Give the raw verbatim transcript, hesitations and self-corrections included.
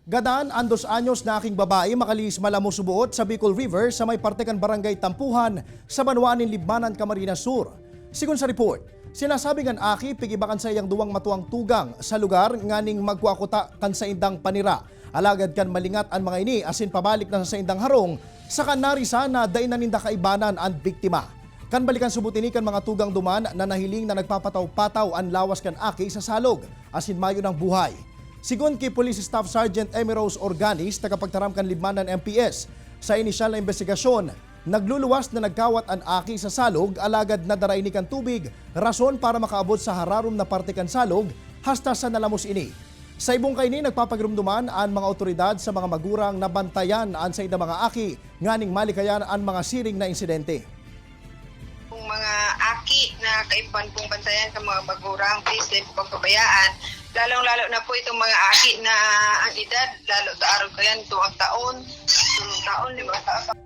Gadan an dos anyos na aking babae makalihis malamos buot sa Bicol River sa may parte kan Barangay Tampuhan sa banwaan nin Libmanan, Camarines Sur. Sigon sa report, sinasabi kan aki pigiba kan saiyang duwang matuang tugang sa lugar nganing magkua kuta kan saindang panira. Alagad kan malingat an mga ini asin pabalik na sa saindang harong, saka narisa na dai na ninda kaibanan an biktima. Kan balikan subot ini kan mga tugang duman na nahiling na nagpapataw-pataw an lawas kan aki sa salog asin mayo nang buhay. Sigon ki Police Staff Sergeant Emmy Rose Organis, tagapagtaram kan Libmanan M P S, sa inisyal na imbestigasyon, nagluluwas na nagkawat an aki sa salog alagad nadara ini kan tubig, rason para makaabot sa hararom na parte kan salog, hasta sa nalamos ini. Sa ibong kaini, nagpapagirumduman an mga awtoridad sa mga magurang na bantayan an saindang mga aki nganing malikayan an mga siring na insidente. Kung mga aki na kaipuhan pong bantayan sa mga magurang, please, dahil po pagpabayaan. Lalong-lalo na po itong mga aki na ang edad, lalo sa araw ko yan, itong ang taon, itong taon, limang taon.